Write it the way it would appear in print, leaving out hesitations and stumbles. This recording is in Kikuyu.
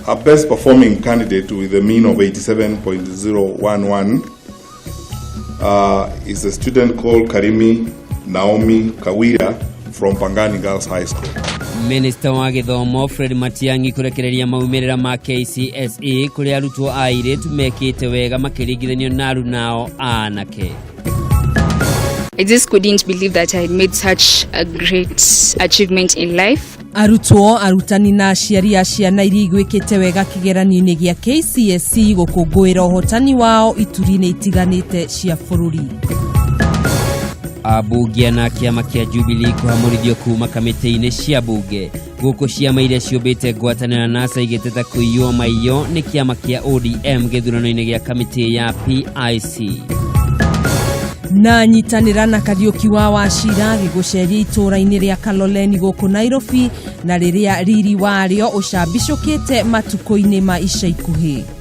Our best performing candidate with a mean of 87.011 is a student called Karimi Naomi Kawira from Pangani Girls High School. Minista wa gĩthomo Fred Matiang'i kũrekereria maumĩrĩra ma KCSE kũrĩa arutwo a airĩtu mekĩte wega makĩringithanio na arunao a anake. I just couldn't believe that I had made such a great achievement in life. Arutwo, arutani na aciari a ciana iria igwĩkĩte wega kĩgeranio-inĩ gĩa KCSE gũkũngũĩra ũhotani wao ituri-inĩ itiganĩte cia bũrũri. Ambunge na kĩama kĩa Jubilee kũhamũrithio kuma kamĩtĩ-inĩ cia bunge gũkũ ciama iria ciũmbĩte ngwatanĩro na NASA igĩteta kũiywo maiyo nĩ kĩama kĩa ODM gĩthurano-inĩ gĩa kamĩtĩ ya PIC. Na nyitanĩra na Kariũki wa Wachira gĩgũceria itũũra-inĩ rĩa Kaloleni gũkũ Nairobi na rĩrĩa riri warĩo ũcambicũkĩte matukũ-inĩ ma ica ikuhĩ.